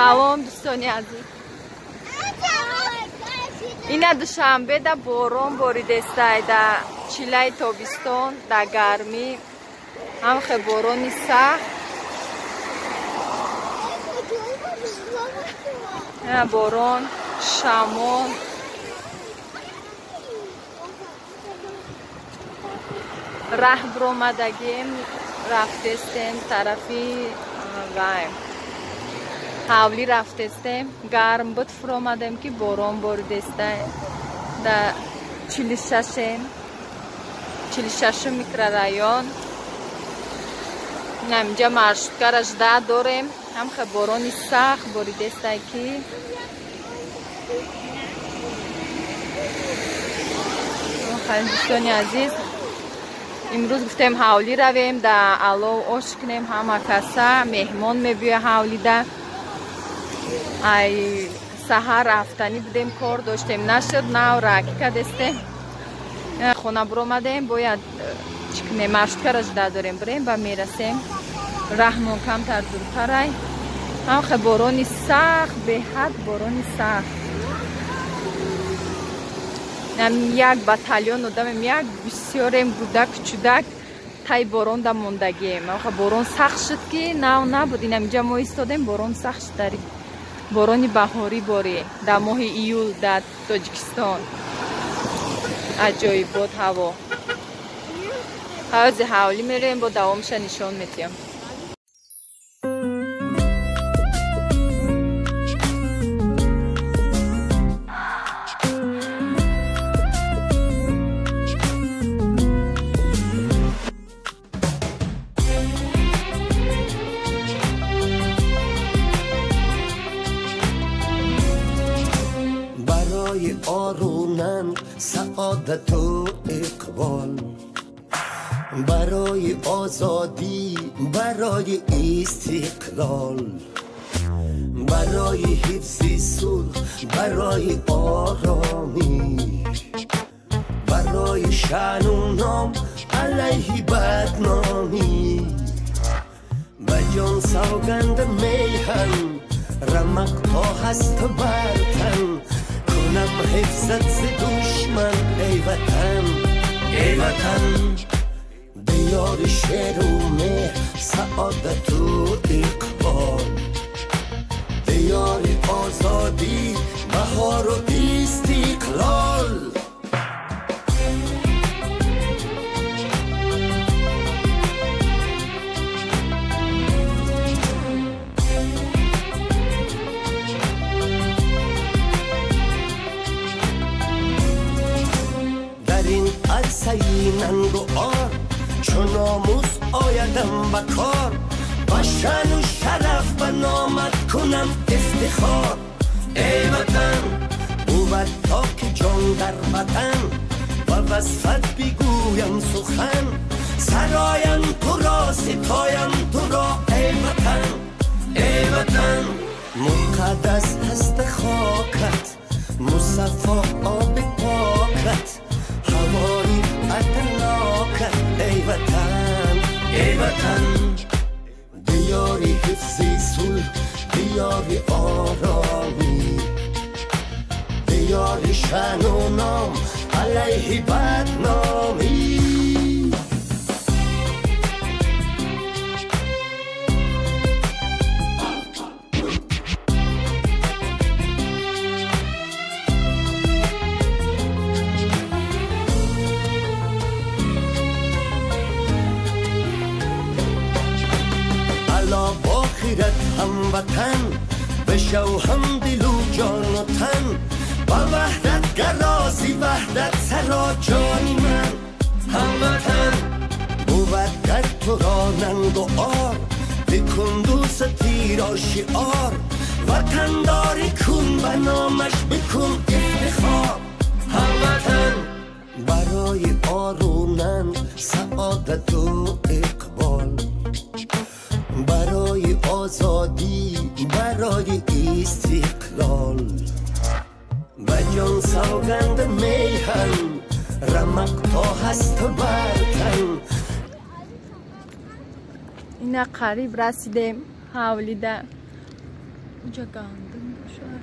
Салом дӯстони азиз. Ина Душанбе да борон боридестай, да чилаи тобистон, да гармӣ. Ҳамхе борони сахт. Борон, шамол. Раҳ биромадагем, рафтестем тарафи вай. Ҳавлӣ рафтестем, гарм буд, фуромадем ки борон боридестай. Да 46-ем, 46 микрорайон. Инҷа маршруткара жда дорем. Ҳамхе борони сахт боридестай ки дӯстони азиз, имрӯз гуфтем ҳавлӣ равем, да алов ош кунем, ҳама каса меҳмон мебиёя ҳавлида. Ай саҳар рафтанӣ будем, кор доштем, нашуд, нав раки кадестем. Хона биромадем, бояд чӣ кунем, маршруткара жда дорем, бирем ба мерасем. Раҳмон камтар дуртарай. Ҳамхе борони сахт, беҳад борони сахт. Як батальон одамем, як бисёрем, гудак чудак тай борон да мондагием. Ҳамхе борон сахт шуд ки нав набуд. Инам инҷа мо истодем, борон сахт шуд. Дар борони баҳорӣ борӣ дар моҳи июл дар Тоҷикистон. Аҷоибот ҳаво. Ҳавзи ҳавлӣ мерем, бо давомша нишон метиҳам. سعادت و اقبال، برای آزادی، برای استقلال، برای حفظ صلح، برای آرامی، برای شأن و نام علیه بدنامی. به جان سوگند میهن، رمق تا هست بر تن، کنم حفظت ز دشمن ای وطن، ای وطن. دیار شعر و مهر، سعادت و اقبال، دیار آزادی، بهار و استقلال. عرصه‌ی ننگ و عار، چو ناموس آیدم به کار، با شان و شرف به نامت کنم افتخار. ای وطن بود تا که جان در وطن، و وصفت بگویم سخن، سرایم تو را، ستایم تو را ای وطن، ای وطن. مقدس هست خاکت، مصفا آب پاکت، هوای عطرناکت ای وطن، ای وطن. دیاری حفظ صلح، دیاری آرامی، دیاری شأن و نام علیه بدنامی. هموطن بشو هم دل و جان و تن، با وحدت گرازی وحدت سرا جانی من. هموطن بود در تو را ننگ و عار، بکن دوستی را شعار، وطن داری کن و نامش بکن افتخار. هموطن برای آرونن سعادت و اقبال، برای آزادی، برای استقلال. به جان سوگند میهن، رمق تا هست بر تن. اینا قریب رسیدیم ҳавлида. Уҷа гандум бошад.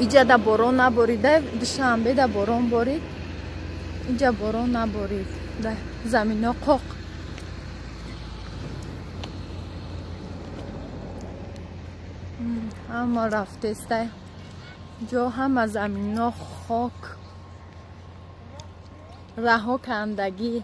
Иҷа да борон наборида, Душанбе да борон борид. Иҷа борон наборид. Да замино қоқ. Ҳама рафтестай. Ҷо ҳама замино хок. Раҳо кандагӣ.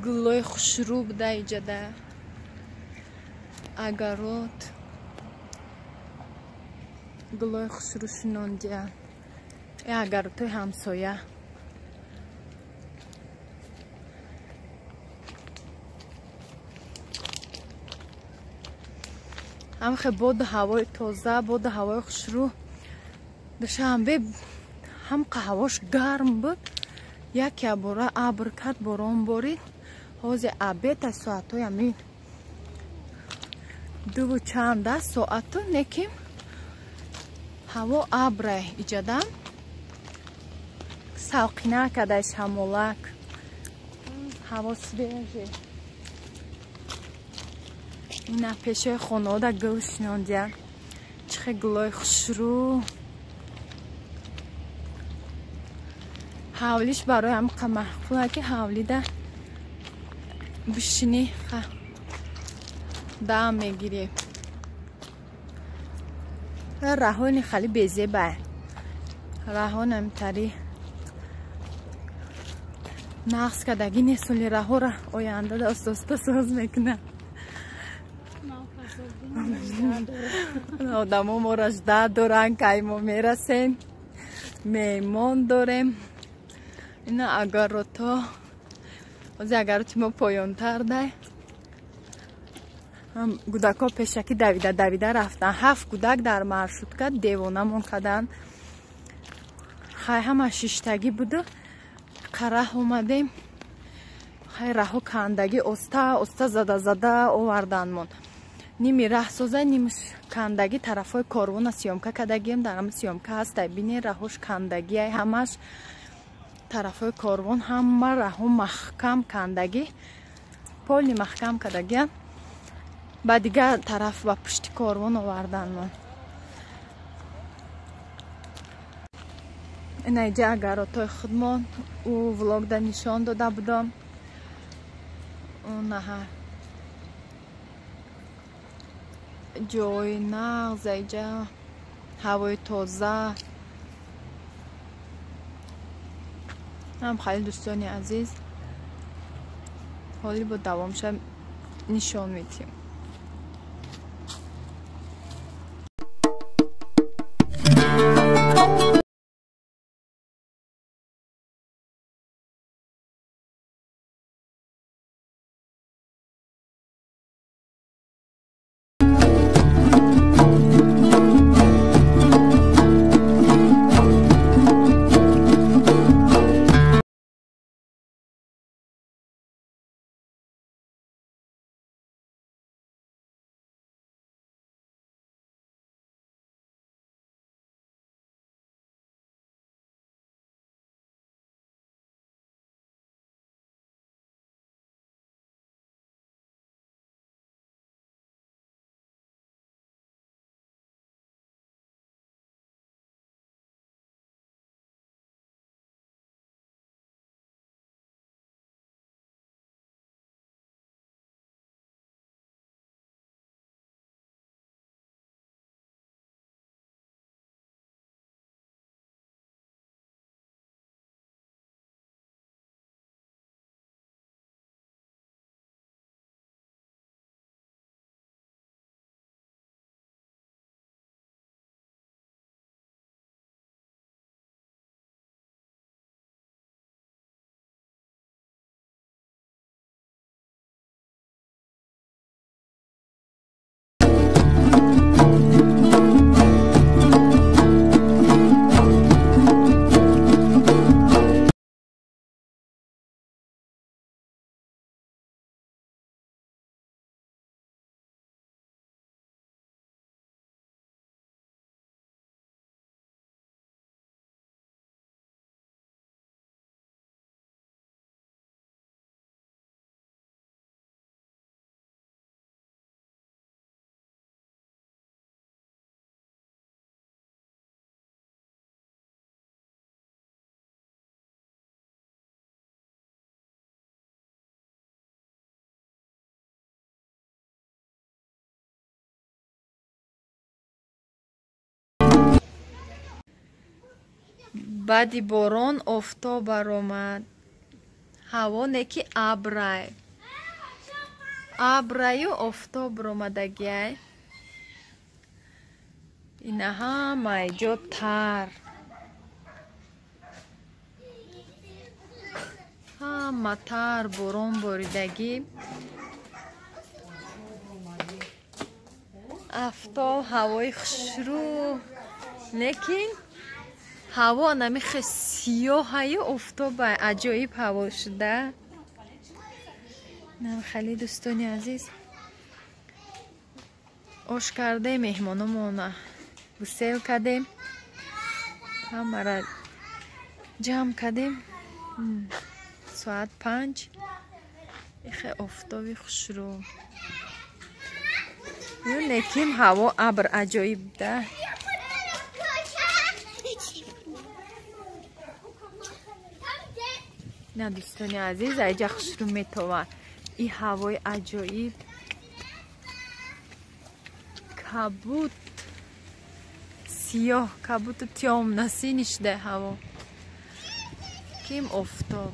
Гулои хушрӯ буда иҷада. Агарот. Гулои хушрӯ шинондия. Агаротои ҳамсоя. Ҳамхе боду ҳавои тоза, боду ҳавои хушрӯ. Душанбе ҳамқа ҳавош гарм буд. Яке бора абр кард, борон борид. Ҳозир обед аз соатҳои ҳамин дуву чанд аст соату, неким ҳаво абра иҷада. Салқина кадай шамолак. Ҳаво свежий. Ина пешои хонаода гул шинондия. Чихе гулои хушрӯ. Ҳавлиш барои ҳамқа маъқула ки ҳавлида бишинӣ, дам мегирӣ. Раҳони хали безеба. Раҳон ҳамтари нақс кардагӣ нест, оли раҳора оянда оста-оста соз мекунад. Одамо моро жда доранд, кай мо мерасем. Меҳмон дорем. Ина агарото. Ози агароти мо поёнтар дай. Гудако пешакӣ давида давида рафтан. 7 гудак дар маршрутка девонамон карданд. Хай ҳама шиштагӣ буду. Қараҳ омадем. Хай раҳо кандагӣ оста оста зада зада оварданмон. Ними раҳ соза, нимш кандагӣ тарафҳои корвона съёмка кардагием. Дар ҳама съёмка ҳастай. Бинен раҳош кандагиай ҳамаш. Тарафҳои корвон ҳама раҳо маҳкам кандагӣ. Поли маҳкам кардагиян. Ба дигар тараф ба пушти корвон оварданмон. Ина иҷа агаротои худмон ӯ влогда нишон дода будам. Наҳа ҷои нағз, иҷа ҳавои тоза. Ҳам хеле дӯстони азиз, ҳоли бо давомша нишон медиҳем. Баъди борон офтоб баромад. Ҳаво не ки абрай. Абраю офтоб баромадагиай. Ина ҳамаи ҷо тар. Ҳама тар борон боридагӣ. Афтоб, ҳавои хушрӯ. Лекин ҳаво намихе сиёҳаю офтоба аҷоиб ҳаво шуда. Хеле дӯстони азиз, ош кардем, меҳмономона гусел кардем, ҳамара ҷамъ кардем. Соат 5 ихе офтоби хушрӯ. Лекин ҳаво абр аҷоиб да. На дӯстони азиз, айҷа хушрӯ метовад. И ҳавои аҷоиб, кабуд, сиёҳ, кабуду тёмно-синий шуда ҳаво. Ким офтоб.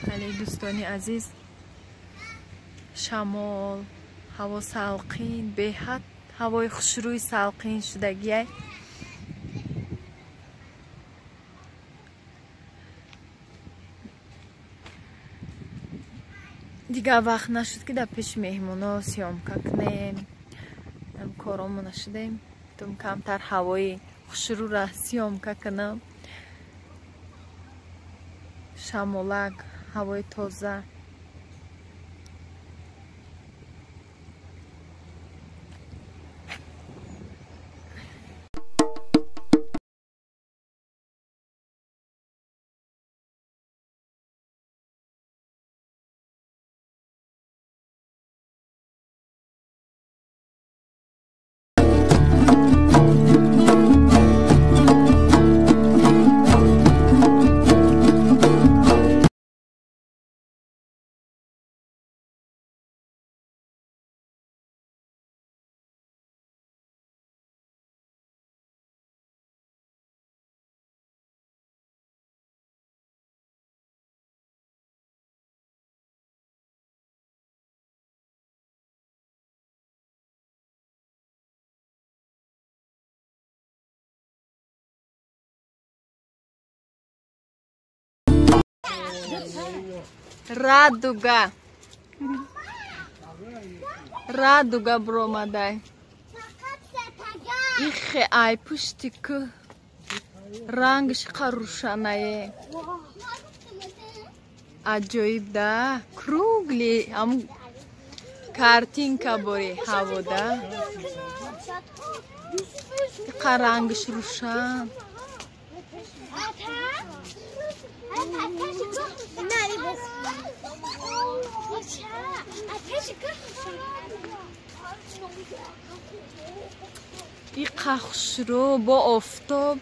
Хеле дӯстони азиз, шамол, ҳаво салқин, беҳад ҳавои хушрӯи салқин шудагиай. Дигар вақт нашуд ки дар пеши меҳмоно съёмка кунем. Коромо нашудем. Тум камтар ҳавои хушрӯра съёмка кунам. Шамолак, ҳавои тоза. Радуга. Радуга бромадай. Ихе ай пушти ку рангш қарушанае. Аҷоиб да, кругли ам картинка бори ҳаво да. Иқа рангш рушан. Иқа хушрӯ бо офтоб.